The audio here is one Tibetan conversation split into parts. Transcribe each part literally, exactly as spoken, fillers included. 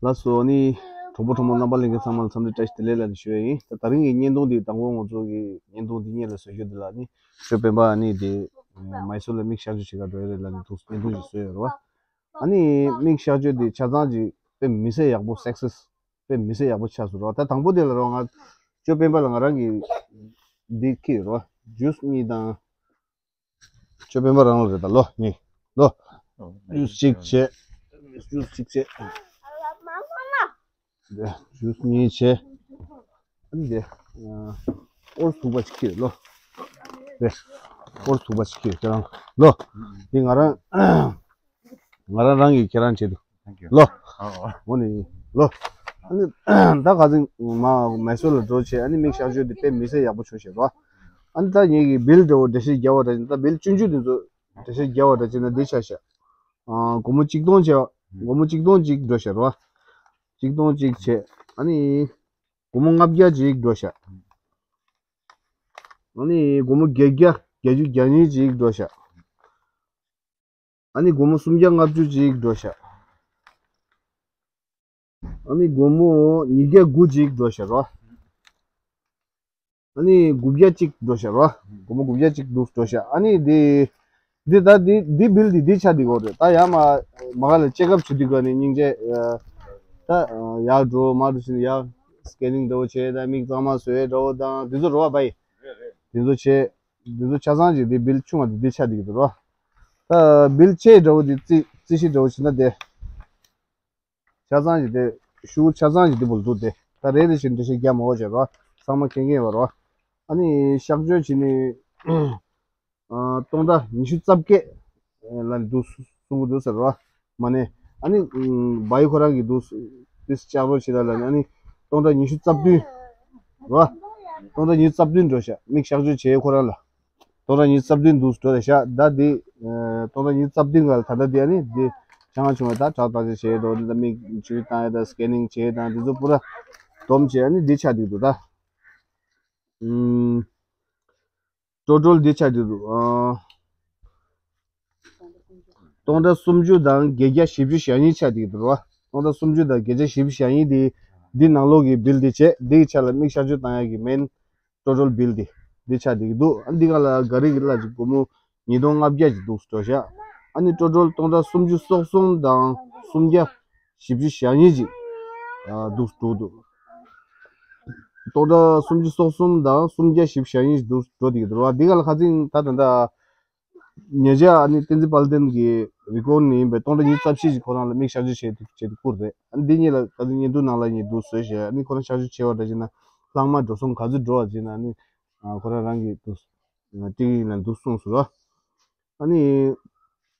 ལགས་སོ། ཨ་ནི་གྲོགས་པོ་གྲོགས་མོ་རྣམ་པ་ལྷན་རྒྱས་ཚང་མ་ལ་འཚམས་འདྲི་བཀྲ་ཤིས་བདེ་ལེགས་ལབ་ནས་ཞུ་ཡ་ཡིན། ད་ད་རིང་གི་བརྙན་ཐུང་འདི་དང་པོ་ང་ཚོ་གི་བརྙན་ཐུང་འདི་སྔོན་ལ་བཟོ་རྒྱུ་འདི་ལ་ནི་ཞོ་སྤེན་པ་ཨ་ནི་འདི་མའི་སོར་ལ་མིག་གཤག་བཅོས་བྱེད་ག་འགྲོ་ཡ་རེད་ལབ་ནས་ཐུགས་བརྙན་ཐུང་ཞིག་བཟོས་ཡོད་རེད་བ། ཨ་ནི་མིག་གཤག་བཅོས་འདི་ཆ་ཚང་ཅིག་དཔེ་མི་སྲིད་ཡག་པོ་སག་སེས་དཔེ་མི་སྲིད་ཡག་པོ་ཆགས་སོང་རེད་བ། ད་དང་པོ་དེ་ལ་རོ་ང་ཞོ་སྤེན་པ་ལ་ང་རང་གི་འདི་ཁྱེར་རོ་ཇུས་གཉིས་དང་། ཅོ་སྤེན་པ་རང་ལ་རེད་ད་ལོ་གཉིས། ལོ། ཨོ། ཇུས་གཅིག་བྱས། ཇུས་གཅིག་བྱས། དེ་ཇུས་གཉིས་བྱས། ཨ་ནི་དེ། ཨོར་ཐུག་པ་ཅིག་ཁྱེར་ལོ། དེ། ཨོར་ཐུག་པ་ཅིག་ཁྱེར་ཁྱེད་རང་ལོ། འདི་ང་རང་། ང་རང་རང་གིས་ཁྱེད་རང་བྱེད་དུ། Thank you. ལོ། ཨོ་ཨོ། འོ་ནི། ལོ། ཨ་ནི། ད་ག་ཚིག་མ་མེ་སོ་ལ་འགྲོ་བྱས་ཨ་ནི་མིག་གཤག་བཅོས་དེ་དཔེ་མི་སྲིད་ཡག་པོ་བྱུང་ཤག་རོ། ཨ་ནི་ད་ངེད་ཀྱི་བིལ་འདྲ་བོ་འགྲེལ་བཤད་རྒྱག་པ་འདྲ་ཅིག་ད་བིལ་ཆུང་ཆུང་དེ་ཚོ་འགྲེལ་བཤད་རྒྱག་པ་འདྲ་ཅིག་ན་འདི་ཆགས་ཤག་ཨ། སྒོར་མོ་གཅིག་སྟོང་བྱས། སྒོར་མོ་གཅིག་སྟོང་གཅིག་འགྲོ་ཤག་རོ། གཅིག་སྟོང་གཅིག་བྱས། ཨ་ནི། སྒོར་མོ་ལྔ་བརྒྱ་གཅིག་འགྲོ་ཤག་ཨ་ནི་སྒོར་མོ་བརྒྱད་བརྒྱ་བརྒྱད་ཅུ་གྱ་གཉིས་གཅིག་འགྲོ་ཤག་ཨ་ནི་སྒོར་མོ་སུམ་བརྒྱ་ལྔ་བཅུ་གཅིག་འགྲོ་ཤག་ཨ་ནི་སྒོར་མོ་ཉིས་བརྒྱ་དགུ་གཅིག་འགྲོ་ཤག་རོ། ཨ་ནི་དགུ་བརྒྱ་གཅིག་འགྲོ་ཤག་རོ། སྒོར་མོ་དགུ་བརྒྱ་གཅིག་འདུག་འགྲོ་ཤག་ཨ་ནི་འདི། འདི་ད་འདི་འདི་བིལ་འདི་འདི་ཆ་འདི་གོ་རེད། ད་ཡང་མ་མ་ག་ལ་ཅེག་ཨབ་བྱེད་དུས་ག་ནས་སྙིང་རྗེ། ད་ཡག་འགྲོ་མ་འགྲོ་ཞིག་ཡག་སི་ཀེ་ནིང་འདྲ་བོ་བྱས་ད་མིག་གཙང་མ་བཟོས་འདྲ་བོ་དང་འདི་ཚོ་རོ་བ་བའི། འདི་ཚོ་བྱས། འདི་ཚོ་ཆ་ཚང་གི་འདི་བིལ་ཆུང་བ་འདི་འདི་ཆ་འདི་གི་འདུག་རོ། ད་བིལ་ཆེ་འདྲ་བོ་འདི་རྩི་རྩི་ཤི་འདྲ་བོ་བྱེད་ན་དེ། ཆ་ཚང་ཞིག་དེ། ཤུ་ཆ་ཚང་ཞིག་དེ་བུ་ལ་འདུག་སྟེ། ད་རེ་རེ་བཞིན་འགྲེལ་བཤད་རྒྱག་མ་འོ་བྱས་རོ། ཚང་མ་མཁྱེན་མཁྱེན་པ་རོ། ཨ་ནི་གཤག་བཅོས་བྱས་ནས། ཨ། སྟོང་ཕྲག་ཉི་ཤུ་རྩ་བརྒྱད། ལ་འདུག་གསུང་གི་འདུག་ཟེར་རོ། མ་ནས། ཨ་ནི། བའི་ཁོ་རང་གི་འདུག་དེ་ལྕགས་རོ་བྱེད་ད་ལ་ནི་ཨ་ནི། སྟོང་ཕྲག་ཉི་ཤུ་རྩ་བདུན། རོ། སྟོང་ཕྲག་ཉི་ཤུ་རྩ་བདུན་འགྲོ་ཤག་མིག་གཤག་བཅོས་བྱས་ཁོ་རང་ལ། སྟོང་ཕྲག་ཉི་ཤུ་རྩ་བདུན་འདུག་འགྲོ་རེད་ཤག་ད་འདི། ཨ། སྟོང་ཕྲག་ཉི་ཤུ་རྩ་བདུན་ག་ལ་ད་ལྟ་འདི་ཨ་ནི་འདི། ཆང་ང་བྱུང་བ་ད་དྲག་དྲག་ཅིག་བྱས་འགྲོ་འདི་ད་མིག་འཇུ་བཏང་ཡ་ད་སི་ཀེ་ནིང་བྱས་དང་འདི་ཚོ་པུ་ར། སྡོམ་བྱས་ཨ་ནི་འདི་ཆགས་འདུག་འདུག་ད། ཨུམ། ཊོ་ཊལ་འདི་ཆགས་འདུག་འདུག་ཨ། སྟོང་ཕྲག་སུམ་ཅུ་དང་བརྒྱད་བརྒྱ་བཞི་བཅུ་ཞེ་གཉིས་ཆགས་འདུག་འདུག་རོ། སྟོང་ཕྲག་སུམ་ཅུ་དང་བརྒྱད་བརྒྱ་བཞི་བཅུ་ཞེ་གཉིས་འདི། འདི་ནང་ལོགས་ཀྱི་བིལ་འདི་བྱས་འདི་ཆ་ལ་མིག་གཤག་བཅོས་བཏང་ཡ་གི་མེན། ཊོ་ཊལ་བིལ་འདི། འདི་ཆགས་འདུག་འདུག་ཨ་འདི་ག་ལ་ག་རེ་གི་ལ་ཅིག་སྒོར་མོ་ཉིས་སྟོང་ལྔ་བརྒྱ་ཅིག་འདུག་འགྲོ་ཤག་ཨ་ནི་ཊོ་ཊལ་སྟོང་ཕྲག་སུམ་ཅུ་སོ་གསུམ་དང་སུམ་བརྒྱ་བཞི་བཅུ་ཞེ་གཉིས་ཅིག་ཨ། འདུག་འགྲོ་འདུག་སྟོང་ཕྲག་སུམ་ཅུ་སོ་གསུམ་དང་སུམ་བརྒྱ་བཞི་བཅུ་ཞེ་གཉིས་ཅིག་འདུག་འགྲོ་འདུག་འདུག་ཨ་འདི་ག་ལ་ཁ་ཚིག་ད་ད་ད། ཉེ་ཆར་ཨ་ནི་བསྟན་འཛིན་དཔལ་ལྡན་གྱི་རི་ཀོན་ནས་ཡིན་པའི་སྟོང་ཕྲག་ཉི་ཤུ་རྩ་བཞི་ཅིག་ཁོ་རང་ལ་མིག་གཤག་བཅོས་བྱས་ཏེ་བྱས་ཏེ་བསྐུར་རེད། ཨ་ནི་འདི་གཉིས་ལ་ད་ལྟ་བརྙན་ཐུང་ནང་ལ་ངས་འདུག་བཟོས་བྱས་ཨ་ནི་ཁོ་རང་གཤག་བཅོས་བྱས་པ་འདྲ་བྱས་ན་ལྷག་མ་འགྲོ་སོང་ག་ཚོད་འགྲོ་བ་བྱས་ན་ཨ་ནི་ཁོ་རང་རང་གིས་འདུག་ཏིག་ཡིན་ལ་འདུག་གསུངས་སོང་ར། ཨ་ནི་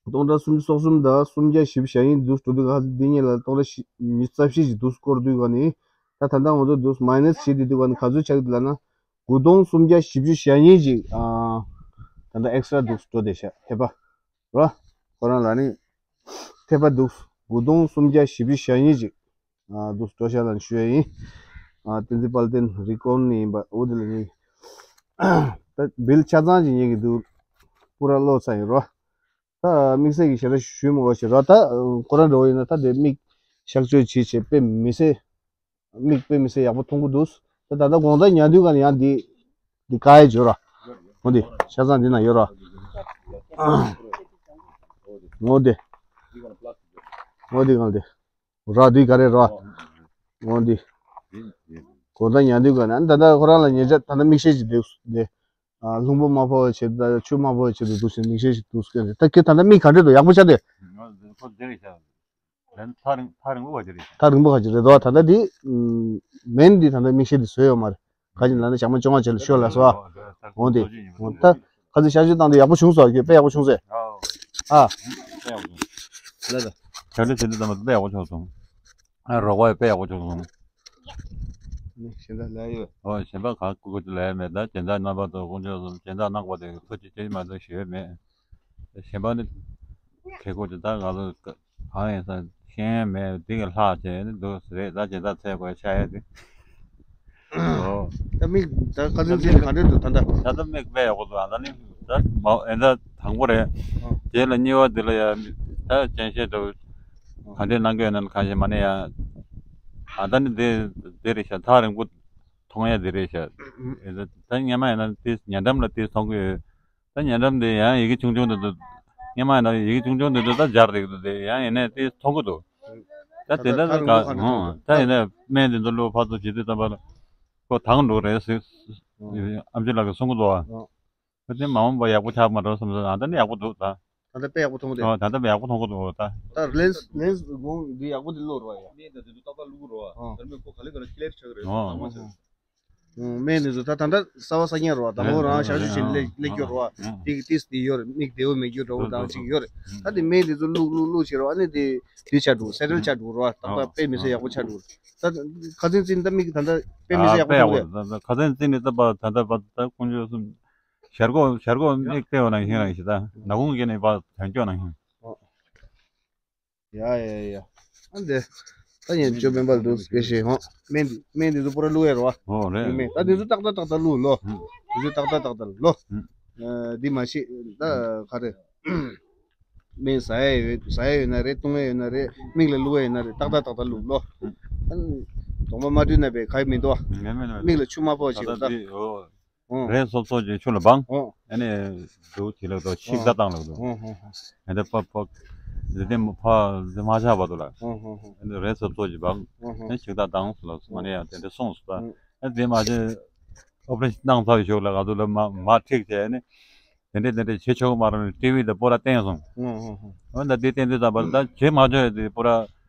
སྟོང་ཕྲག་སུམ་ཅུ་སོ་གསུམ་དང་སུམ་བརྒྱ་བཞི་བཅུ་ཞེ་གཉིས་འདུག་འགྲོ་དུས་ག་འདི་གཉིས་ལ་སྟོང་ཕྲག་ཉི་ཤུ་རྩ་བཞི་ཅིག་འདུག་སྐོར་དུས་ག་ནི་ད་ད་ལྟ་ང་ཚོ་འདུག་མའི་ནས་བྱས་དུས་དུས་ག་ནི་ག་ཚོད་ཆགས་འདུག་ལབ་ན། དགུ་སྟོང་སུམ་བརྒྱ་བཞི་བཅུ་ཞེ་གཉིས་ཅིག་ཨ། ད་ལྟ་ཨེག་སི་ཊ་ར་འདུག་འགྲོ་བསྡད་ཤག་ཐེབས་པ། རོ། ཁོ་རང་ལ་ནི། ཐེབས་པ་འདུག་དགུ་སྟོང་སུམ་བརྒྱ་བཞི་བཅུ་ཞེ་གཉིས་ཅིག་ཨ། འདུག་འགྲོ་ཤག་ལབ་ནས་ཞུ་ཡ་ཡིན། ཨ། བསྟན་འཛིན་དཔལ་ལྡན་རི་ཀོན་ནས་ཡིན་པ་འོ་དེ་ལ་ནི། ད་བིལ་ཆ་ཚང་ཅིག་ཉན་གི་འདུག་པུ་ར་ལོ་ཚ་ཡིན་རོ། ད་དམིགས་བསལ་གྱི་ཞེ་དྲག་ཞུས་མ་དགོས་ཤག་རོ། ད་ཁོ་རང་འདྲ་བོ་ཡིན་ན་ད་དེ་མིག་གཤག་བཅོས་བྱས་བྱས་དཔེ་མི་སྲིད། མིག་དཔེ་མི་སྲིད་ཡག་པོ་མཐོང་གི་འདུག་ད་ད་ལྟ་དགོང་དག་ཉལ་དུས་ག་ནས་ཡང་འདི། འདི་ཀ་ཡེ་བརྗོད་ར། འོ་འདི་ཤ་ཚང་འདི་ན་ཡོད་ར། འོ་འདི། འོ་འདི་གང་འདི། ར་འདི་ག་རེ་ར། འོ་འདི། དགོང་དག་ཉལ་དུས་ག་ནས་ད་ལྟ་ཁོ་རང་ལ་ཉེ་ཆར་ད་ལྟ་མིག་ཤེལ་ཅིག་འདུག་འདི། ཨ། རླུང་བུ་མ་ཕོག་པའི་ཆེད་དུ་ཆུ་མ་ཕོག་པའི་ཆེད་དུ་འདུག་ཟེར་མིག་ཤེལ་ཞིག་འདུག་ཟེར་ད་ཁྱེད་ད་ལྟ་མིག་ག་འདྲ་འདུག་ཡག་པོ་ཆགས་ཏེ། ཁོ་འདི་རེད་ཤག་ལན་ཐག་རིང་ཐག་རིང་པོ་བ་ཅི་རེད། ཐག་རིང་པོ་བ་ཅི་རེད་དོ། ད་ལྟ་འདི་མེན་འདི་ད་ལྟ་མིག་ཤེལ་འདི་བཟོས་ཡོད་མ་རེད། ག་ཅི་ལ་ནི་ཞག་མ་བཅོ་ལྔ་བྱས་ལ་ཤོད་ལ་སོ། འོང་དེ་འོང་ད་ག་ཚོད་ཞག་བཅུ་བཏང་དུས་ཡག་པོ་བྱུང་སོ་ཁྱོད་དཔེ་ཡག་པོ་བྱུང་ཟེར། ཨ། དཔེ་ཡག་པོ་བྱུང་། ལ་ད། ཞག་བཅུ་བྱས་འདི་ཙམ་པ་ད་ཡག་པོ་བྱུང་སོང་། ཨ། རོགས་པ་དཔེ་ཡག་པོ་བྱུང་སོང་། ནི་གཞན་དག་ལས་ཡོད། ཨོ་གཞན་པ་ག་སྐུ་གུ་ལས་མེད་ད་གཞན་དག་རྣམ་པ་ཚོ་དཀོན་མཆོག་གསུམ་གཞན་དག་གནང་བ་དེ་ཐུགས་རྗེ་ཆེ་མ་གཏོགས་ཞུ་ཡས་མེད། གཞན་པ་ནི་གལ་ཁོ་ཅི་ད་ང་ཚོ་གང་ཡིན་ས་ཤེས་ཡས་མེད་འདི་གི་ལྷག་བྱས་ནི་འདུག་རེད་ད་གཞན་དག་ཚེ་དགོས་ཆ་ཡས་དེ། ཨོ། ད་མིག་ད་ཁ་སང་ཚེ་ག་འདྲས་འདུག་ད་ད། ད་ད་མིག་དཔེ་ཡག་པོ་འདུག་ཨ་ད་ནི་ད་མ་ཨེ་ད་དང་པོ་རེད། ཨོ། དེ་ལ་གཉིས་པ་འདི་ལ་ཡ་ད་སྤྱན་ཤེལ་འདྲ་བོ། ག་འདྲས་གནང་གི་ཡོད་ན་གང་ཤེས་མ་ནས་ཡ། ཨ་ད་ནི་དེ་དེ་རེད་ཤག་ཐག་རིང་པོ་མཐོང་ཡ་དེ་རེད་ཤག་ད་སྔན་མ་ཡིན་ན་དེ་ཉེ་འགྲམ་ལ་དེ་མཐོང་གི་ཡོད། ད་ཉེ་འགྲམ་དེ་ཡང་ཡི་གེ་ཆུང་ཆུང་དེ་ཚོ། སྔན་མ་ཡིན་ན་ཡི་གེ་ཆུང་ཆུང་དེ་ཚོ་ད་སྦྱར་བསྡད་ཀྱི་འདུག་དེ་ཡང་ཡིན་ནའི་དེ་མཐོང་གི་འདུག་ད་དེ་ད་ད་ད་ལྟ་ད་ལྟ་ད་ད་སྨན་དེ་ཚོ་བླུགས་ཕར་ཚུར་བྱེད་དུས་ཙམ་པ་ལ་ཁོ་དྭངས་འགྲོ་རེད་ཟེར། ཨམ་ཆི་ལགས་ཀྱིས་གསུང་གི་འདུག་ཨ། ཁོ་དེ་མ་འོངས་པ་ཡག་པོ་ཆགས་མ་འགྲོ་བསམ་སོང་། ད་ནི་ཡག་པོ་འདུག་ད། ད་ལྟ་དཔེ་ཡག་པོ་མཐོང་གི་འདུག་ཨོ་ད་ལྟ་དཔེ་ཡག་པོ་མཐོང་གི་འདུག་ད། ད་ལེན་སི་ལེན་སི་དགོང་འདི་ཡག་པོ་འདི་བླུགས་རོགས་ཡ། སྨན་དེ་ཚོ་ཏག་ཏག་བླུགས་རོགས་ཨ། ཨོ། དེར་མེད་ཁོ་ག་ལེ་ག་ལེ་ཁི་ལེར་ཆགས་ཀྱི་རེད། ཨོ། ཨོ། སྨན་དེ་ཚོ་ད་ད་ལྟ་གསར་པ་གསར་རྐྱང་རེད་བ། དང་པོ་རང་ཞག་ཤུལ་བཞིན་སླེབས་སླེབས་རྒྱུ་རེད་བ། ཨོ། དེ་གི་ཏིས་དེ་ཡོད་རེད། མིག་བདེ་བོ་མེད་རྒྱུ་འདྲ་བོ་དང་གཅིག་ཡོད་རེད། ད་དེ་སྨན་དེ་ཚོ་བླུགས་བླུགས་བླུགས་བྱས་རོགས། ཨ་ནི་དེ་དེ་ཆགས་འགྲོ། སེ་ཊལ་ཆགས་འགྲོ་རེད་བ། ད་ད་དཔེ་མི་སྲིད་ཡག་པོ་ཆགས་འགྲོ། ད་ཁ་སང་ཙི་ད་མིག་ད་ལྟ་དཔེ་མི་སྲིད་ཡག་པོ་མཐོང་གི་རེད། ད་ཁ་སང་ཙི་ནས་ད་པ་ད་ད་པ་ད་དཀོན་མཆོག་གསུམ། ཞར་གོ་ཞར་གོ་མིག་བལྟས་པ་ནང་བཞིན་རང་ཞིག་ད་ནག་ཁུང་གི་ནས་པ་དོན་སྐྱོ་ནང་བཞིན། ཡ་ཡ་ཡ། ཨ་འདི། ད་ཡན་ཅོ་སྨན་པ་འདུག་སྐད་ཤེས་ཧོ། སྨན་འདི་སྨན་འདི་ཚོ་པུ་ར་བླུགས་ཡ་རོ། ཧོ་རེད། སྨན་ད་འདི་ཚོ་ཏག་ཏག་ཏག་ཏག་བླུགས་ལོ། ཧུམ། འདི་ཚོ་ཏག་ཏག་ཏག་ཏག་ལོ། ཧུམ། ཨ་འདི་མ་ཤེས་ད་ག་རེ། སྨན་ཟ་ཡ་ཡོད་ཟ་ཡ་ཡོད་ན་རེད། བཏུང་ཡ་ཡོད་ན་རེད། མིག་ལ་བླུགས་ཡ་ཡོད་ན་རེད། ཏག་ཏག་ཏག་ཏག་བླུགས་ལོ། ཧུམ། ཨ་གདོང་པ་མ་བཀྲུས་ན་བས་ག་ཡི་མི་འདུག་ཨ། མེད་མེད་མེད། མིག་ལ་ཆུ་མ་ཕོག་ད་ཅིག་ད་ད། འདི་འོ། ཨོ། རས་སོབ་སོབ་ཅིག་ཆུ་ལ་སྦངས། ཨོ། ཨ་ནི་འདུག་བྱེད་ལ་དོ་ཤིག་ད་བཏང་ལ་དོ། ཨོ་ཧོ་ཧོ། ཨ་ནི་ཕ་ཕ་འདི་དེ་ཕ་འདི་མ་ཆགས་བར་དུ་ལ། ཨོ་ཧོ་ཧོ། ཨ་ནི་རས་སོབ་སོབ་ཅིག་སྦངས། ཨོ་ཧོ། ཨ་ནི་ཤིག་ད་བཏང་སོང་ལ་མ་ནི་ཡང་དེ་འདྲ་སོང་སོང་ད། ཨོ། ཨ་ནི་དེ་མ་ཆེ་ཨོ་པ་རེ་ཤན་གནང་ཚར་ཞོག་ལ་ག་ཚོད་ལ་མ་མ་འགྲིག་བྱས། ཨ་ནི་དེ་འདྲས་དེ་འདྲས་བྱེད་ཆོག་གི་མ་རེད། ཊི་ཝི་དང་པོ་ར་བསྟན་སོང་། ཨོ་ཧོ་ཧོ། འོ་ད་དེ་བསྟན་དུས་ཙམ་པར་ད་བྱེད་མ་ཆོག་ཡ་དེ་པོ་ར་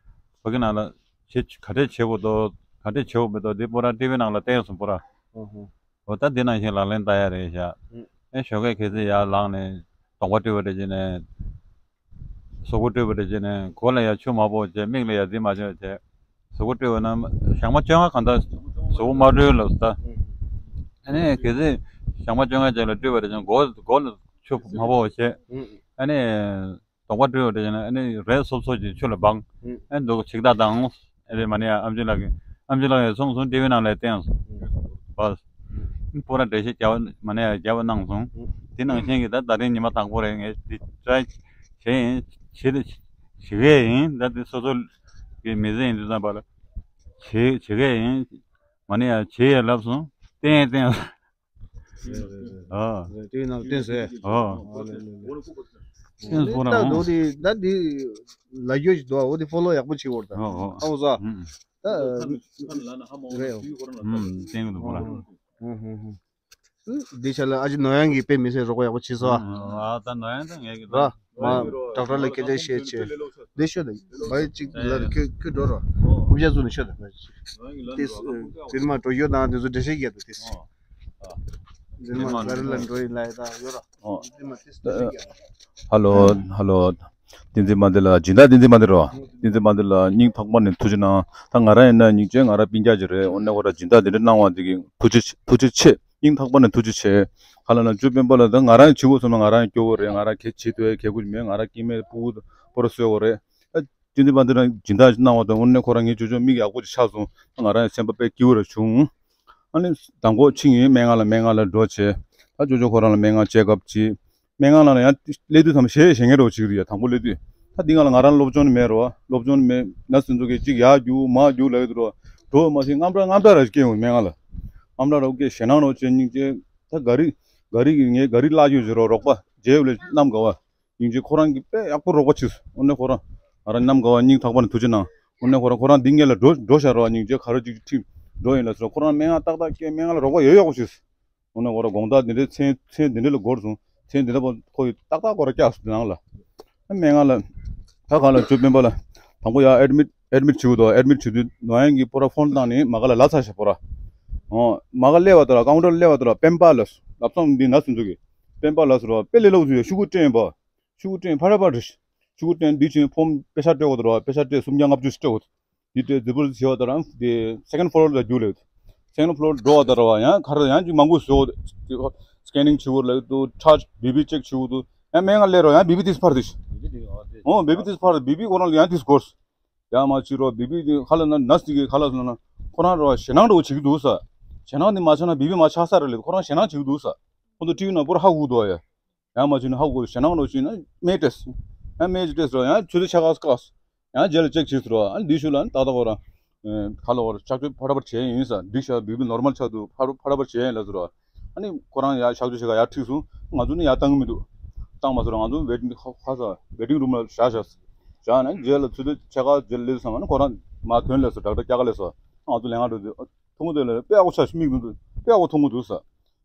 ཕ་གི་ནང་ལ་བྱེད་ག་འདྲས་བྱེད་དགོས་དོ་ག་འདྲས་བྱེད་དགོས་མེད་དོ་དེ་པོ་ར་ཊི་ཝི་ནང་ལ་བསྟན་སོང་པོ་ར། ཨོ་ཧོ། འོ་ད་འདི་ནང་བཞིན་ལག་ལེན་བསྟར་ཡ་རེད་ཤག་ཨུ། ཨེ་ཞོགས་ཀས་ཁ་སང་ཡར་ལངས་ནས་གདོང་པ་བཀྲུས་པ་རེད་བྱས་ནས། གཟུགས་པོ་བཀྲུས་པ་རེད་བྱས་ནས་མགོ་ལ་ཡར་ཆུ་མ་ཕོག་བྱས། མིག་ལ་ཡར་འཛིན་མ་བྱས་བྱས། གཟུགས་པོ་བཀྲུས་པ་ན་ཞག་མ་བཅོ་ལྔ་གང་ལྟར་གཟུགས་པོ་མ་བཀྲུས་ལབ་ད། ཨ་ནི་གལ་སྲིད་ཞག་མ་བཅོ་ལྔ་རྗེས་ལ་བཀྲུས་པ་རེད་བྱས་ན་མགོ་མགོ་ལ་ཆུ་མ་ཕོག་བྱས། ཨ་ནི། གདོང་པ་བཀྲུས་པ་དེ་ཡིན་ན་ཨ་ནི་རས་སོབ་སོབ་ཅིག་ཆུ་ལ་སྦངས། ཨ་ནི་འདུག་ཤིག་ད་བཏང་། ཨ་རེ་མ་ནི་ཡ་ཨམ་ཆི་ལགས་ཀྱིས་ཨམ་ཆི་ལགས་ཀྱིས་གསུངས་སོང་། ཊི་ཝི་ནང་ལ་བསྟན་སོང་། བ། པོ་ར་འགྲེལ་བཤད་རྒྱབ་མ་ནི་ཡ་རྒྱབ་གནང་སོང་། དེ་ནང་བཞིན་གྱི་ད་ད་རིང་ཉི་མ་དང་པོ་རེད། ངས་འདི་ཊི་རའི་བྱས་ཡིན། བྱེད་བྱེད་ཀྱི་ཡིན། ད་འདི་སོ་སོ་གི་མི་ཚེ་ཡིན་དུས་ཙམ་པ་ལ་བྱེད་བྱེད་ཀྱི་ཡིན། མ་ནི་ཡ་བྱེད་ཡ་ལབ་སོང་། བསྟན་ཡ་བསྟན་ཡ། ཨ། དེའི་ནང་བསྟན་ཟེར། ཨོ། ཨ་ལེ་ལེ་ལེ། བསྟན་སོང་ར། ད་འོ་དེ་ད་འདི་ལ་རྒྱུ་ཞིག་འདུག་འོ་དེ་ཕོ་ལོ་ཡག་པོ་བྱེད་འོར་ད། ཨོ་ཨོ། ཨ་འོ་ཟ། ཨུམ། ད་རེད། ཨུམ་བསྟན་གི་འདུག་ཕོ་ལ། ཨུམ་ཧུམ་ཧུམ། འདི་ཆ་ལ་ཨ་ཅེ་ནོར་དབྱངས་ཀྱིས་དཔེ་མི་སྲིད་རོགས་པ་ཡག་པོ་བྱེད་སོང་ཨ། ཨ་ད་ནོར་དབྱངས་ད་ངས་ཀྱི་ར། མ་ཌོག་ཊར་ལ་སྐད་ཆ་བཤད་བྱས། འདི་ཤོད་དང་། བ་ཡི་གཅིག་ལ་ཁྱོད་ཁྱོད་འགྲོ་རོགས། རྐུབ་བཀྱག་བཙུགས་ནས་ཤོད་དང་། ཏིས་ཟིན་མ་འགྲོ་ཡོད་དང་དེ་ཚོ་འགྲེལ་བཤད་རྒྱག་དང་ཏིས། ཨོ། ཟིན་མ་ག་རེ་ལ་འགྲོ་ཡིན་ལ་ཡ་དང་ཡོད་རོགས། ཨོ། ཟིན་མ་ཏིས་འགྲེལ་བཤད་རྒྱག་ཧ་ལོ་ཧ་ལོ། བསྟན་འཛིན་དམའ་འདི་ལ་སྦྱིན་བདག་བསྟན་འཛིན་དམའ་འདི་རོ། བསྟན་འཛིན་དམའ་འདི་ལ་སྙིང་ཐག་པ་ནས་ཐུགས་རྗེ་གནང་། ད་ང་རང་ཡིན་ན་སྙིང་རྗེ་ང་རང་སྤུན་ཀྱག་ཅིག་རེད། འོ་ནས་ཁོ་ར་སྦྱིན་བདག་འདི་འདྲ་གནང་བ་འདི་གི་ཐུགས་རྗེ་ཐུགས་རྗེ་ཆེ། སྙིང་ཐག་པ་ནས་ཐུགས་རྗེ་ཆེ། ཧ་ལ་ན་ཅོ་སྤེན་པ་ལ་ད་ང་རང་བྱེད་དགོས་བསམ་ན་ང་རང་སྐྱོ་བོ་རེད། ང་རང་གལ་བྱེད་ཐུབ་ཡ་གལ་ཁུར་མེད། ང་རང་སྐྱེ་དམན་སྤུ་གུ་སྤོ་ར་བཟོས་བོ་རེད། ད་ཅི་འདི་པ་འདི་རང་སྦྱིན་བདག་གནང་བ་དང་། དངོས་གནས་ཁོ་རང་ངའི་ཅོ་ཅོ་མིག་ཡག་པོ་ཅིག་ཆགས་སོང་། ད་ང་རང་ཡང་སེམས་པ་དཔེ་སྐྱིད་པོ་རེ་བྱུང་། ཨ་ནི་དང་པོ་ཕྱིན་ཡིན་སྨན་ཁང་ལ། སྨན་ཁང་ལ་འགྲོ་བྱས། ད་ཅོ་ཅོ་ཁོ་རང་ལ་སྨན་ཁང་ཅེག་ཨབ་བྱས། སྨན་ཁང་ནང་ལ་ཡང་སླེབས་དུས་ཙམ་ཞེད་ཞེད་མཁན་འདྲ་བོ་ཅིག་རེད་ཡ། དང་པོ་སླེབས་དུས། ད་འདི་སྒང་ལ་ང་རང་སློབ་སྦྱོང་ནི་མེད་རོ། སློབ་སྦྱོང་ནི་མེད། ན་སོ་ཚོ་གིས་ཅིག་ཡར་རྒྱུག་མར་རྒྱུག་ལབ་ཡོད་དུས་རོ། འགྲོ་མ་ཟིན་དངངས་སྐྲག་དངངས་སྐྲག་རེ་སྐྱེ་ཡོང་སྨན་ཁང་ལ། དངངས་སྐྲག་རེ་སྐྱེ། ཞེད་སྣང་རེ་སྐྱེ། སྙིང་རྗེ། ད་ག་རི་ག་རི་གི་ངའི་ག་རི་བརླག་ཡོད་ཟེར་རོ། རོགས་པ་རྗེས་ལ་གནམ་དགའ་བ། སྙིང་རྗེ་ཁོ་རང་གིས་དཔེ་ཡག་པོ་རོགས་པ་བྱས་སོང་། འོ་ན་ཁོ་རང་ང་རང་གནམ་དགའ་བ་སྙིང་ཐག་པ་ནས་ཐུགས་རྗེ་གནང་། འོ་ན་ཁོ་རང་ཁོ་རང་འདི་སྔོན་ལ་འགྲོ་འགྲོ་བཞག་རོགས། སྙིང་རྗེ་ག་རེ་ཅིག་ཁྲིད་འགྲོ་ཡིན་ལ་ཟེར། ཁོ་རང་སྨན་ཁང་ཏག་ཏག་སྐྱེལ། སྨན་ཁང་ལ་རོགས་པ་ཡོད་ཡག་པོ་བྱས་སོང་། འོ་ན་ཁོ་རང་དགོང་དག་འདི་འདྲའི་མཚན་མཚན་འདི་འདྲ་ལ་འགོར་སོང་། མཚན་འདི་འདྲ་པོ་ཁོ་ཡི་ཏག་ཏག་ཁོ་རང་བཀྱགས་སོང་དེ་ནང་ལ། སྨན་ཁང་ལ་ད་ག་ལ་ཅོ་སྤེན་པ་ལ་དང་པོ་ཡར་ཨེཌ་མིཊ་ཨེཌ་མིཊ་བྱེད་དགོས་འདུག་ཨེཌ་མིཊ་བྱེད་དུས་ནོར་དབྱངས་ཀྱིས་པོ་ར་ཕོན་བཏང་ནས་མ་ག་ལ་ལབ་ཚར་ཤག་པོ་ར། འོ་མ་ག་སླེབས་པ་དང་ལ་ཀའུན་ཊར་སླེབས་པ་དང་ལ་སྤེན་པ་ལ་ལབ་སོང་། འདི་ན་སོ་ཚོ་གིས་སྤེན་པ་ལ་ཟེར་བ་དཔེ་ལས་སླ་པོ་ཟེར་ཡ། ཤོག་གུ་སྤྲད་ཡིན་པ། ཤོག་གུ་སྤྲད་ཕར་ར་ཕར་རེད། ཤོག་གུ་སྤྲད་འདི་བྱས་ཕོམ་པེ་ཤ་སྤྲད་དགོས་འདུག་ར། པེ་ཤ་སྤྲད་སུམ་བརྒྱ་ལྔ་བཅུ་ཞིག་སྤྲད་དགོས། འདི་སྤྲད་འདི་པོ་ཟེར་བ་ད་རང་དེ་སེ་ཀེན་ཌི་ཕློར་ལ་རྒྱུགས་ལེ། སེ་ཀེན་ཌི་ཕློར་འགྲོ་བ་ད་ར་བ་ཡང་ག་རེ་ཡང་ཅིག་མང་པོ་བཟོ། སི་ཀེ་ནིང་བྱེད་དགོས་ལེ་འདུག་ཁྲག་བི་པི་ཅེག་བྱེད་དགོས་འདུག་ཡང་སྨན་ཁང་སླེབས་ར་ཡང་བི་པི་ཏིས་ཕར་དེ་ཤི། འོ་བི་པི་ཏིས་ཕར་བི་པི་ཁོ་རང་ལ་ཡང་ཏིས་འགོར། ཡང་མ་ཅིག་རོ་བི་པི་དེ་ཁ་ལ་ན་ན་སི་གི་ཁ་ལ་སོང་ན་ཁོ་རང་རོ་ཞེད་སྣང་འདྲ་བོ་བྱེད་ཀྱི་འདུག་ས། ཞེད་སྣང་འདི་མ་ཆགས་ན་བི་པི་མ་ཆགས་ས་རེད་ལེ། ཁོ་རང་ཞེད་སྣང་བྱེད་ཀྱི་འདུག་ས། ཁོ་ཚོ་ཊི་ཝི་ནང་པོར་ཧ་གོ་འདུག་ཡ། ཡང་མ་བྱས་ན་ཧ་གོ་ཞེད་སྣང་འདྲ་བོ་བྱས་ན་སྨན་སྤྲད་སོང་། ཡང་སྨན་ཅིག་སྤྲད་སོང་ཡང་ཆུ་ཚོད་ཕྱེད་ཀ་བཀག་སོང་། ཡང་རྗེས་ལ་ཅེག་བྱས་ཟེར་བ། ཨ་ནི་འདི་ཤུལ་ལ་ཨ་ནི་ཏག་ཏག་ཁོ་རང་ག་ལ་བར་ཆགས་ཆོད་ཕར་ཕར་བྱས་ཡིན་ས། འགྲིག་ཤག་བི་བི་ནོར་མལ་ཆགས་འདུག་ཕར་ཕར་བར་བྱས་ཡིན་ལ་ཟེར་བ། ཨ་ནི་ཁོ་རང་ཡར་ཆགས་ཆོད་བྱེད་ག་ཡར་ཁྲིད་སོང་། ང་ཚོ་ནི་ཡར་བཏང་གི་མི་འདུག་བཏང་མ་སོང་། ང་ཚོ་ཝེ་ཊིང་ཧ་ཧ་ས་ཝེ་ཊིང་རུམ་ལ་བཞག་བཞག་བཞག་ནས་རྗེས་ལ་ཚུར་དུ་ཕྱེད་ཀ་རྗེས་ལ་སླེབས་སོང་། ཨ་ནི་ཁོ་རང་མར་ཐོན་སླེབས་སོང་། ཌོག་ཊར་སྐྱག་ག་སླེབས་སོང་། ང་ཚོ་ལས་ང་འགྲོ་དུས་ཐུང་ངུ་དེ་ལ་དཔེ་ཡག་པོ་ཆགས་ཤིག་མིག་དེ་དཔེ་ཡག་པོ་མཐོང་གི་འདུག་ས།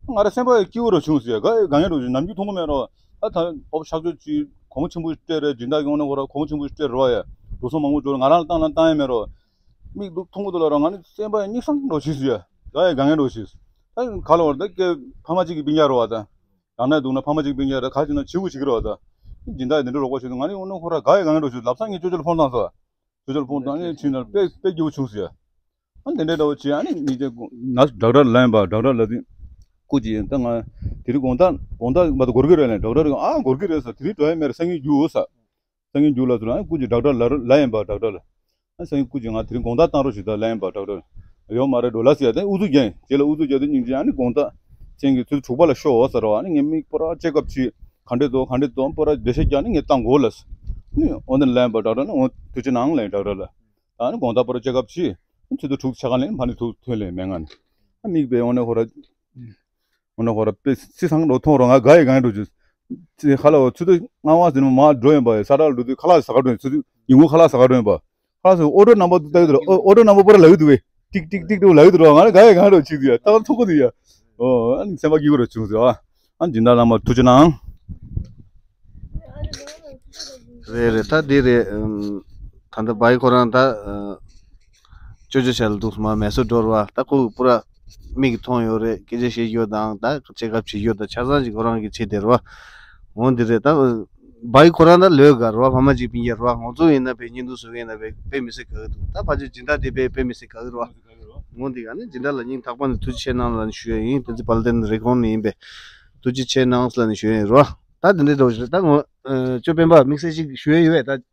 ང་རང་སེམས་པ་ཡང་སྐྱིད་པོ་རུ་བྱུང་ཟེར། ག་ག་ངེས་རུ་བྱུང་། ནམ་རྒྱུན་མཐོང་གི་མེད་རོ། ཨ་ད་ཨོ་ཕྱག་མཆོད་ཅིག་གོང་ཆེན་པོ་སྤྲད་རེད། སྦྱིན་བདག་གི་ངོ་ནས་ཁོ་ར་གོང་ཆེན་པོ་སྤྲད་རོ་ཡ། འགྲོ་སོང་མང་པོ་འབྱོར། ང་རང་ལ་བཏང་ན་བཏང་ཡ་མེད་རོ། མིག་འདུག་མཐོང་གི་འདུག་ལ་རོ། ང་ནི་སེམས་པ་ཡང་སྙིང་སངས་རུ་བྱུང་ཟེར། ག་ཡ་ག་ངེས་རུ་བྱུང་། ད་ག་ལ་བར་ད་ཀྱེ་ཕ་མ་གཅིག་གི་སྤུན་ཀྱག་རོ་བ། ད་རང་ན་འདུག་ན་ཕ་མ་གཅིག་སྤུན་ཀྱག་ར་ག་ཅིག་ན་བྱིའུ་ཅིག་རོ་བ། ད་སྦྱིན་བདག་འདི་འདྲ་རོགས་པ་བྱེད་དུས་ང་ནི་འོ་ན་ཁོ་ར་ག་ཡ་ག་ངེས་རུ་བྱུང་། ལབ་ས་ངས་ཅོ་ཅོ་ལ་ཕོན་བཏང་ས། ཅོ་ཅོ་ལ་ཕོན་བཏང་ནས་ཕྱིན་ན་དཔེ་དཔེ་སྐྱིད་པོ་བྱུང་ཟེར། ཨ་དེ་འདྲའི་འདྲ་བོ་བྱས། ཨ་ནི་མི་དེ་ན་ཌོག་ཊར་ལ་ཡིན་པ། ཌོག་ཊར་ལ་དེ་སྐུ་མཁྱེན། ད་ང་དེ་རིང་དགོང་དག་དགོང་དག་མ་གཏོགས་འགོར་གི་རེད་ལབ། ཌོག་ཊར་ཨ་འགོར་གི་རེད་ཟེར། དེ་རིང་འགྲོ་ཡ་མེད་རེད། སང་ཉིན་རྒྱུགས་ཟེར། སང་ཉིན་རྒྱུགས་ལབ་ཟེར། ཨ་སྐུ་མཁྱེན་ཌོག་ཊར་ལ་ལ་ཡིན་པ་ཌོག་ཊར་ལ། ཨ་སང་ཉིན་སྐུ་མཁྱེན་ང་དེ་རིང་དགོང་དག་བཏང་རོགས་བྱེད་ད་ལ་ཡིན་པ་ཌོག་ཊར་ལ། ཡོད་མ་རེད་འགྲོ་ལ་ཟེར། ཡ་དེ་ཨུ་ཚུགས་རྒྱག་ཡིན། རྗེས་ལ་ཨུ་ཚུགས་རྒྱག་དུས་སྙིང་རྗེ། ཨ་ནི་དགོང་དག་མཚན་གྱི་ཚུལ་དྲུག་པ་ལ་ཤོག་ཟེར་བ། ཨ་ནི་ངས་མིག་པོར་ཅེག་ཨབ་བྱས། ག་འདྲས་འདུག་ག་འདྲས་འདུག་པོར་བདེ་ཤ་རྒྱག་ནས་ངས་བཏང་དགོས་ལབ་ཟེར། ཨ་ནི་འོ་ན་ལ་ཡིན་པ་ཌོག་ཊར་ལ། འོ་ཐུགས་རྗེ་གནང་ལབ་ཡིན་ཌོག་ཊར་ལ། ཨ་ནི་དགོང་དག་པོར་ཅེག་ཨབ་བྱས། ཚུར་དུ་དྲུག་ཆ་གང་ལེན་ཕ་ནི་ཐུག་ཐོན་ལེ་མེད་ང་ནི། ཨ་མིག་དཔེ་འོ་ན་ཁོ་ར་འོ་ན་ཁོ་ར་དཔེ་སི་སང་རོ་མཐོང་རོ། ང་དགའ་ཡི་གང་འགྲོ་ཅི། ཁ་ལ་འོ་ཚུར་དུ་སྔ་བ་ཟིན་མ་འགྲོ་ཡིན་པ། ས་ཁྲ་འགྲོ་དུས་ཁ་ལག་ཟ་ག་འགྲོ་ཡིན། ཚུར་དུ་ཉིན་གུང་ཁ་ལག་ཟ་ག་འགྲོ་ཡིན་པ། ཁ་ལག་ཟ་ཨོ་ཌར་ནམ་བར་ལྟ་གི་འདུག་ཨོ་ཨོ་ཌར་ནམ་བར་པོ་ར་ལབ་ཀྱི་འདུག་བས། ཏིག་ཏིག་ཏིག་ཏིག་ལབ་ཀྱི་འདུག་ང་ལ་དགའ་ཡི་གང་འགྲོ་ཅི་ཟེར། ད་ཐུག་གི་འདུག་ཡ། ཨོ་ཨ་ནི་སེམས་པ་སྐྱིད་པོ་རུ་བྱུང་ཟེར་བ། ཨ་སྦྱིན་བདག་ལགས་མ་ཐུགས་རྗེ་གནང་། རེད་རེད། ད་འདི་རེད། ཨམ། ད་ལྟ་བའི་ཁོ་རང་ད་ཨ། ཅོ་ཅོ་བྱས་ལ་འདུག་སེ་མ་མེ་སོར་འགྲོ་ར་བ། ད་ཁོ་པུ་ར་མིག་གིས་མཐོང་ཡོད་རེད། སྐད་ཆ་བཤད་ཡོད་དང་ད་ཅེག་ཨབ་བྱེད་ཡོད་དང་ཆ་ཚང་ཅིག་ཁོ་རང་གིས་བྱེད་བསྡད་ར་བ། འོ་འདི་རེད། ད་བའི་ཁོ་རང་ད་ལོས་དགའ་ར་བ། ཕ་མ་གཅིག་སྤུན་ཀྱག་ར་བ། ང་ཚོ་ཡིན་ན་དཔེ་བརྙན་ཐུང་བཟོ་མཁན་ན་དཔེ་དཔེ་མི་སྲིད་དགའ་གི་འདུག་ད་ཕལ་ཆེར་སྦྱིན་བདག་དེ་དཔེ་དཔེ་མི་སྲིད་དགའ་གི་ར་བ། འོ་འདི་ག་ནི་སྦྱིན་བདག་ལགས་སྙིང་ཐག་པ་ནས་ཐུགས་རྗེ་ཆེ་གནང་ལབ་ནས་ཞུ་ཡ་ཡིན། དེ་ཚེ་པ་ལ་ཏན་རེ་ཁོང་ནས་ཡིན་པས། ཐུགས་རྗེ་ཆེ་གནང་ལབ་ནས་ཞུ་ཡ་ཡིན་ར་བ། ད་དེ་འདྲའི་འདྲ་བོ་ཞིག་རེད། ད་ངོ་ཨ་ཅོ་སྤེན་པ་དམིགས་བསལ་ཞིག་ཞུ་ཡ་ཡོད་པས་ད།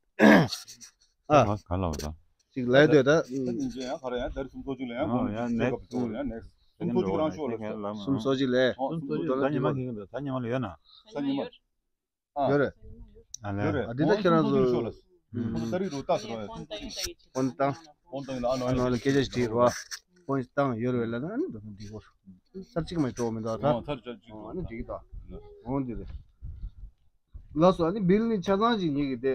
ཨ། ག་ག་ལ་བ་ད། ཅིག་ལབ་ཡ་འདོད་ད། ད་ཉིན་བྱེད་ཡང་ག་རེ་ཡང་ད་རེས་སུམ་ཚོགས་གཅིག་ལ་ཡང་ཨ་ཡང་ནེག་སི་ཡང་ནེག་སི་སུམ་ཚོགས་གཅིག་རང་ཤོག་ལ། སུམ་ཚོགས་གཅིག་ལས། ཨོ་སུམ་ཚོགས་གཅིག་ད་ཉི་མ་གིན་གི་འདུག་ད་ཉི་མ་ལ་ཡོད་ན། ད་ཉི་མ། ཨ། ཡོད་རེད། ཨ་ལས། ཡོད་རེད། ཨ་འདི་ད་ཁྱེད་རང་ཚོ། ཨ་ད་རིག་རུ་ལྟ་ཟེར་བ། ཕོན་བཏང་། ཕོན་བཏང་ཡིན་ན་ཨ་ནོ་ཨ་ནོ་ལ་སྐད་ཆ་ཞིག་དྲིས་རོ། ཕོན་ཞིག་བཏང་ཡོད་རེད་ལབ་ན་ཨ་ནི་འགྲོ་འདི་གོ། ཚར་གཅིག་མ་འགྲོ་མི་འདུག་ད། ཨ་ཚར་གཅིག་ཨ་ནི་འགྲིག་གི་འདུག་འོང་འདི་རེད། ལགས་སོ། ཨ་ནི་བིལ་ནི་ཆ་ཚང་ཅིག་ཉིད་ཀྱི་དེ།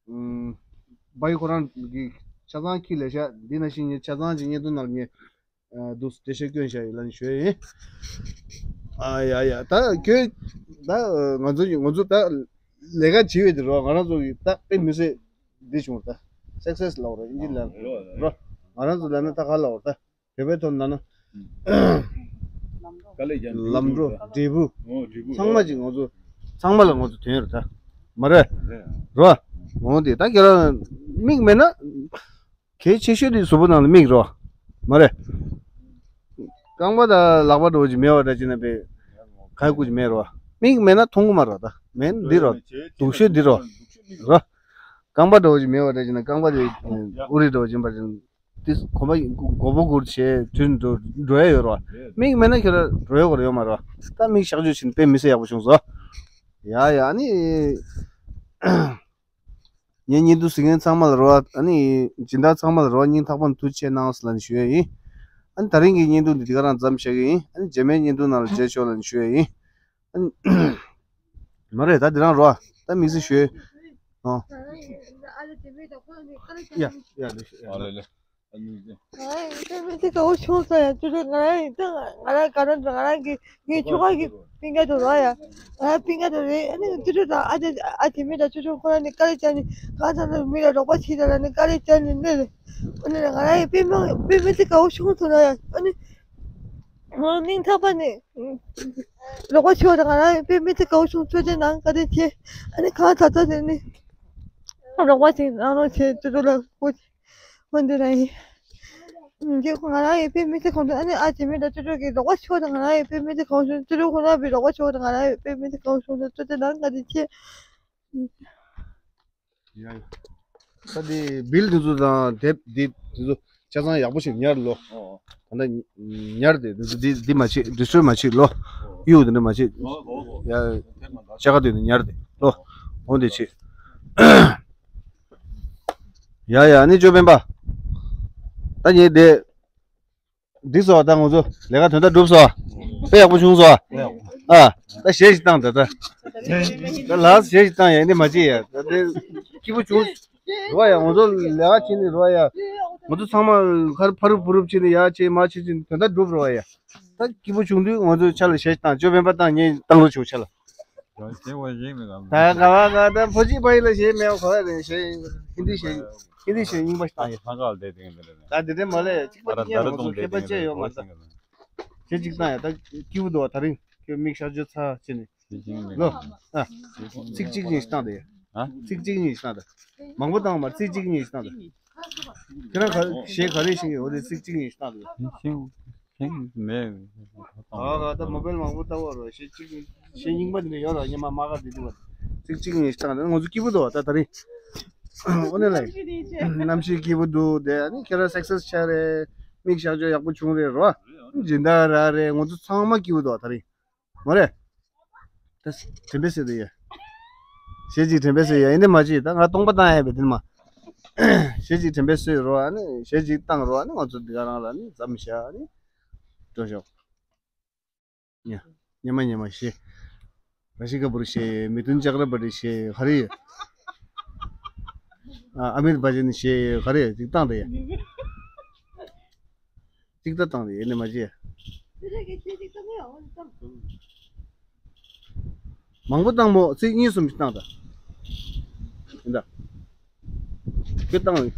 ཨུམ། བའི་ཁོ་རང་གི་ཆ་ཚང་ཁྱི་ལས་ཤ་འདི་ན་ཤི་ཉེ་ཆ་ཚང་ཅིག་ཉེ་དུ་ནར་ཉེ། ཨ་འདུག་སེ་བདེ་ཤ་སྐྱོན་བཞག་ཡོད་ལབ་ནས་ཞུ་ཡ་ཡིན། ཨ་ཡ་ཡ་ད་ཁྱོད་ད་ང་ཚོ་ང་ཚོ་ད་ལས་ཀ་བྱེད་ཡོད་དེ་རོ། ང་རང་ཚོ་གི་ད་དཔེ་མི་སྲིད་འདི་བྱུང་ད་སེག་སེས་ལབ་རོ་ཨིན་ཇི་ལབ་རོ། ང་རང་ཚོ་ལབ་ན་ད་ག་ལབ་རོ་ད་བོད་པའི་ཐོག་ན་ན་དཀའ་ལས་ཀྱང་ལམ་འགྲོ་འབྲས་བུ་འོ་འབྲས་བུ་ཚང་མ་ཅིག་ང་ཚོ་ཚང་མ་ལ་ང་ཚོ་དོན་ཡོད་རེད་ད་མ་རེད་རོ། འོ་དེ་ད་ཁྱེད་རང་མིག་མེད་ན། གལ་ཆེ་ཤོས་དེ་གཟུགས་པོ་ནང་ལ་མིག་རོ། མ་རེད། རྐང་པ་དང་ལག་པ་འདྲ་བོ་ཅིག་མེད་པ་འདྲ་ཅིག་ན་པའི་ག་ཡི་ཀུ་ཅིག་མེད་རོ། མིག་མེད་ན་མཐོང་གི་མ་རོ་ད། མེད་ན་འདི་རོ། སྡུག་ཤོས་འདི་རོ། རོ། རྐང་པ་འདྲ་བོ་ཅིག་མེད་པ་འདྲ་ཅིག་ན་རྐང་པ་དེ་ཨུ་རི་འདྲ་བོ་ཅིག་ཡིན་པ་ཅིག་དེ་གོམ་པ་མགོ་བོ་སྒུར་བྱས་དུས་འགྲོ་འགྲོ་ཡ་ཡོད་རོ། མིག་མེད་ན་ཁྱོད་ར་འགྲོ་ཡ་གོ་ར་ཡོད་མ་རོ། ད་མིག་གཤག་བཅོས་ཕྱིན་དཔེ་མི་སྲིད་ཡག་པོ་བྱུང་སོ། ཡ་ཡ་ནི། ངའི་བརྙན་ཐུང་གཟིགས་མཁན་ཚང་མ་ལ་རོ། ཨ་ནི་སྦྱིན་བདག་ཚང་མ་ལ་རོ། སྙིང་ཐག་པ་ནས་ཐུགས་རྗེ་ཆེ་གནང་ཟེར་ལབ་ནས་ཞུ་ཡ་ཡིན། ཨ་ནི་ད་རིང་གི་བརྙན་ཐུང་འདི་འདི་ག་རང་མཚམས་བཞག་གི་ཡིན། ཨ་ནི་རྗེས་མའི་བརྙན་ཐུང་ནང་ལ་མཇལ་ཆོག་ལབ་ནས་ཞུ་ཡ་ཡིན། ཨ་ནི་མ་རེད་ད་འདི་རང་རོ། ད་དམིགས་བསལ་ཞུ་ཡ། ཨོ། ཡ་ཡ་ལེ་ཤ་ཡ་ལེ་ལེ། ང་རང་ཡིན་ད་མི་ཚེ་དགའ་བོ་བྱུང་སོང་ཡ། ཅོ་ཅོ་ང་རང་ཡིན་ད་ང་རང་ག་རེ་ང་རང་གི་ངའི་ཁྱོ་ག་གི་སྤུན་ཀྱག་དེ་རོ་ཡ། ང་རང་སྤུན་ཀྱག་དེ་རེད། ཨ་ནི་ཅོ་ཅོ་དང་ཨ་ཅེ་ཨ་ཅེ་མི་དང་ཅོ་ཅོ་ཁོ་རང་ནི་དཀའ་ལས་བརྒྱབ་ནས་གང་ཚང་ཚང་མི་ལ་རོགས་པ་བྱེད་དང་ལབ་ནས་དཀའ་ལས་བརྒྱབ་ནས་ནི་རེད། ཨ་ནི་ང་རང་ཡིན་དཔེ་མ་དཔེ་མི་ཚེ་དགའ་བོ་བྱུང་སོང་ན་ཡ། ཨ་ནི་ང་རང་སྙིང་ཐག་པ་ནས་རོགས་པ་བྱེད་དང་ང་རང་ཡིན་དཔེ་མི་ཚེ་དགའ་བོ་བྱུང་། ཅོ་ཅོ་ནང་བཀའ་དྲིན་ཆེ། ཨ་ནི་གང་ཚང་ཚང་དེ་ནི་རོགས་པ་ཞིག་གནང་རོགས་བྱེད། ཅོ་ཅོ་ལ་ཁོ། འོན་ཏེ་རང་ཡིན། ང་རང་ཡི་དཔེ་མི་ཚེ་གང་དུ་ཨ་ནི་ཨ་ཅེ་མི་དང་ཅོ་ཅོ་གི་རོགས་པ་ཆོག་དང་ང་རང་ཡི་དཔེ་མི་ཚེ་གང་བྱུང་། ཅོ་ཅོ་ཁོ་རང་བའི་རོགས་པ་ཆོག་དང་ང་རང་ཡི་དཔེ་མི་ཚེ་གང་བྱུང་དང་ཅོ་ཅོ་ནང་ག་དེ་ཆེ། ད་དེ་བིལ་དེ་ཚོ་དང་དེབ་འདི་དེ་ཚོ་ཆ་ཚང་ཡག་པོ་ཞིག་ཉར་ལོ། ད་ལྟ་ཉར་དེ་དེ་ཚོ་འདི་འདི་མ་བྱེད། ཌི་སི་ཊོར་བ་མ་བྱེད་ལོ། གཡུག་དེ་འདྲ་མ་བྱེད། ཡ་ཆ་ག་དེ་ནས་ཉར་དེ་ལོ། འོ་དེ་བྱེད། ཡ་ཡ། ཨ་ནི་ཅོ་སྤེན་པ། ད་ངས་དེ། འགྲིག་སོང་། ད་ང་ཚོ་ལས་ཀ་དོན་དག་འགྲུབ་སོང་། དཔེ་ཡག་པོ་བྱུང་སོང་། ཨ། ད་གཞས་ཤིག་བཏང་། ད་ད་ད་ལགས་གཞས་ཤིག་བཏང་ཡ། ཡིན་དེ་མ་བྱེད་ཡ། ད་དེ་སྐྱིད་པོ་བྱུང་། རོ་ཡ། ང་ཚོ་ལས་ཀ་བྱེད་ནི་རོ་ཡ། ང་ཚོ་ཚང་མ་ཁར་ཕ་རུབ་བུ་རུབ་བྱེད་ནི་ཡ་བྱེད་མ་བྱེད་བྱེད་ནི་དོན་དག་འགྲུབ་རོ་ཡ། ད་སྐྱིད་པོ་བྱུང་དུས་ང་ཚོ་ཆ་ལ་གཞས་བཏང་། ཅོ་སྤེན་པ་བཏང་། ངས་བཏང་རོགས་བྱེད་ཆ་ལ། ད་ག་བ་ག་ད་ཕོ་གཅིག་པ་ཡིན་ལ་གཞས་མེད་པ་ག་བ་རེད། གཞས་ཧིན་དི་གཞས། ཧིན་དི་གཞས་རྙིང་པ་ཞིག་བཏང་ཡ། ལྷག་དཀར་དེ་དེང་དེ་རེད། ད་དེ་དེ་མ་ལས་གཅིག་པ་དེ་ཉན་ང་ཚོ་མཁས་པ་བཅས་ཡོད་མ་རེད། གཞས་གཅིག་བཏང་ཡ། ད་སྐྱིད་པོ་འདུག་བ། ད་རིང་ཁྱོད་མིག་ཤར་བརྗོད་ཚར་བྱས་ནས། ལོ། ཨ། ཚིག་གཅིག་གཉིས་ཤིག་བཏང་དེ། ཨ། ཚིག་གཅིག་གཉིས་ཤིག་བཏང་དེ། མང་པོ་བཏང་མ། ཚིག་གཅིག་གཉིས་ཤིག་བཏང་དེ། ཁྱེད་རང་ག་གཞས་ག་རེ་ཤེས་ཀྱི་ཡོད་རེད། ཚིག་གཅིག་གཉིས་ཤིག་བཏང་དེ། ཤེས། ཤེས་མེད། ཨ་ད་མོ་བེལ་མང་པོ་ལྟ་བ་རོ། གཞས་གཅིག་གཉིས། གཞས་རྙིང་པ་འདི་འདྲ་ཡོད་ར། ཉི་མ་མ་ག་འདི་འདུག་བ། ཚིག་གཅིག་གཉིས་ཤིག་བཏང་དེ། ང་ཚོ་སྐྱིད་པོ་འདུག་བ། ད་ད་རིང་། ཨོ་ནེ་ལ་ཡིན། གནམ་གཤིས་སྐྱིད་པོ་འདུག་དེ། ཨ་ནི་ཁྱེད་རང་སག་སེ་སི་ཆགས་རེད། མིག་ཤར་བརྗོད་ཡག་པོ་བྱུང་རེད་རོ། སྦྱིན་བདག་རག་རེད། ང་ཚོ་ཚང་མ་སྐྱིད་པོ་འདུག་བ་ད་རིང་། མ་རེད། ད་དྲན་པས་བཟོས་འདུག་ཡ། གཞས་གཅིག་དྲན་པས་བཟོས་ཡ། ཡིན་དེ་མ་བྱེད། ད་ང་སྟོང་པ་བཏང་ཡ་བས་དེ་མ། གཞས་གཅིག་དྲན་པས་བཟོས་རོ། ཨ་ནི་གཞས་གཅིག་བཏང་རོ། ཨ་ནི་ང་ཚོ་འདི་ག་རང་ལ་ནི་འཛོམས་བཞག་ནི་འགྲོ་ཤོག། ཉ་ཉི་མ་ཉི་མ་གཞས། ར་ཤི་ཀ་པུར་གཞས། མི་ཐུན་ཅཀ་ར་པ་ཏི་གཞས། ག་རེ་ཡོད། ཨ་ཨ་མིར་བྷ་ཅན་གཞས། ག་རེ་ཡོད། གཅིག་བཏང་དེ་ཡ། གཅིག་ད་བཏང་དེ་ཡིན་ནི་མ་བྱེད། མང་པོ་བཏང་མོ། ཚིག་གཉིས་གསུམ་ཞིག་བཏང་ད། ཡིན་ད། ཁྱོད་བཏང་།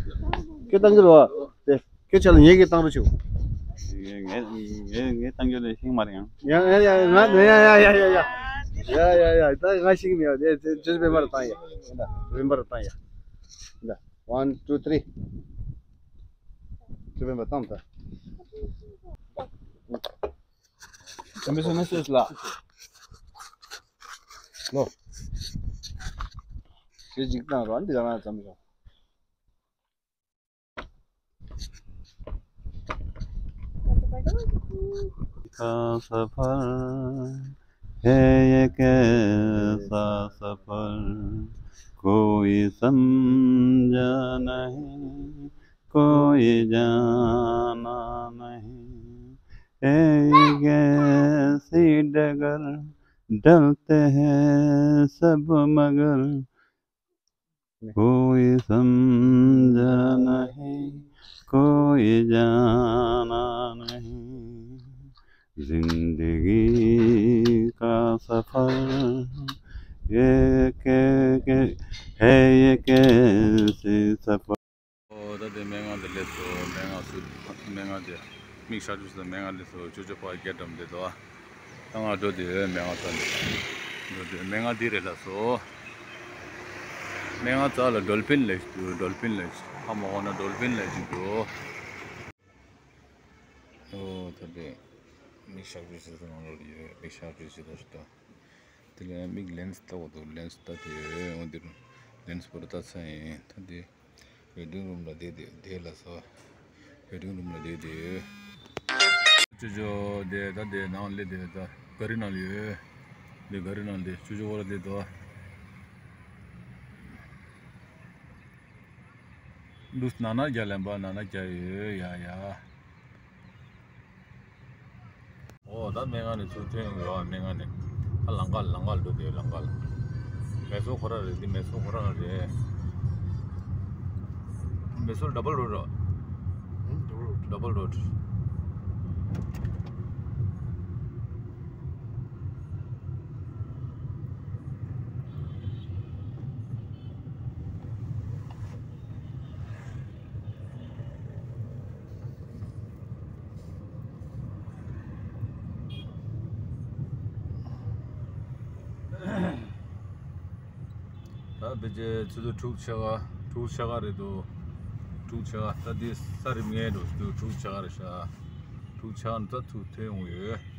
ཁྱོད་བཏང་གི་རོ། དེ་ཁྱོད་ཆ་ལ་ངེད་ཀྱིས་བཏང་རོགས་བྱེད། ངས་ངས་ངས་ངས་བཏང་རྒྱུ་ལས་ཤིང་མ་རེད་ཡང་། ཡ་ཡ་ཡ་ང་ཡ་ཡ་ཡ་ཡ་ཡ་ཡ་ཡ་ཡ། ད་ང་ཤིང་མེད་པ་དེ་ཅོ་སྤེན་པ་ར་བཏང་ཡ། ཡིན་ད། སྤེན་པ་ར་བཏང་ཡ། ཡིན་ད། One, two, three. ཅོ་སྤེན་པ་བཏང་ད། ཅོ་སྤེན་པ་སོ་ན་སོས་ལ། ལོ། ཞེ་གཅིག་བཏང་རོགས། འདི་ག་རང་ཙམ་ཞོག། का सफर है ये, कैसा सफर, कोई समझा नहीं, कोई जाना नहीं। ए, ये कैसी डगर, डलते हैं सब मगर, कोई समझा नहीं, कोई जाना नहीं। जिंदगी का सफर ये के, के, है ये कैसे सफर। ཨོ་ད་དེ་སྨན་ཁང་དེ་སླེབས་སོང་། སྨན་ཁང་སུ། སྨན་ཁང་དེ་མིག་ཤར་དུས་སུ་སྨན་ཁང་སླེབས་སོང་། ཅོ་ཅོ་པ་རྒྱ་འགྲམ་དེ་དོ། ད་ང་འགྲོ་དེ་སྨན་ཁང་ཚ་ནས་འགྲོ་དེ། སྨན་ཁང་འདི་རེད་ལགས་སོ། སྨན་ཁང་ཚ་ལ་ཌོལ་ཕིན་ལབ་ཞིག་འདུག་ཌོལ་ཕིན་ལབ་ཞིག་ཧ་མ་གོ་ན་ཌོལ་ཕིན་ལབ་ཞིག་འདུག་ཨོ་ད་དེ་མིག་ཤར་དུས་སུ་ང་འགྲོ་དེ་ཡོད། མིག་ཤར་དུས་སུ་ད་ཞིག་ད། དེ་ལ་མིག་ལེན་སི་ལྟ་དགོས་འདུག་ལེན་སི་ལྟ་དེ་འོང་དེ་རུ་ལེན་སི་པོ་ར་ལྟ་ཚར་ཡིན། ད་དེ་ཝེ་ཊིང་རུམ་ལ་བསྡད་དེ་བསྡད་ལ་སོ། ཝེ་ཊིང་རུམ་ལ་བསྡད་དེ་ཡོད། ཅོ་ཅོ་དེ་ད་དེ་ནང་སླེབས་དེ་ད་ག་རི་ནང་ལ་ཡོད། དེ་ག་རི་ནང་དེ་ཅོ་ཅོ་ཁོ་ར་དེ་དོ། ལུས་ན་ན་རྒྱ་ལེན་པ་ན་ན་རྒྱ་ཡོད་ཡ་ཡ། ཨོ་ད་སྨན་ཁང་ནས་ཚུར་ཐོན་ཡོང་ཡོད། སྨན་ཁང་ནས་ད་ལམ་ཁ་ལམ་ཁ་འགྲོ་དེ་ལམ་ཁ་ལ། མེ་སོ་ཁོ་ར་རེད། འདི་མེ་སོ་ཁོ་ར་རེད། མེ་སོ་ཌབ་བལ་རོཌ་ར། ཌབ་བལ་རོཌ། ད་ཕལ་ཆེར་ཆུ་ཚོད་དྲུག་ཕྱེད་ཀ་དྲུག་ཕྱེད་ཀ་རེད་འདུག་དྲུག་ཕྱེད་ཀ། ད་འདི་ས་རིམ་ལྔའི་འགྲོ་དུས་དྲུག་ཕྱེད་ཀ་རེད་ཤག་དྲུག་ཕྱེད་ཀ་ནས་ད་ཚུར་ཐོན་ཡོང་ཡོད།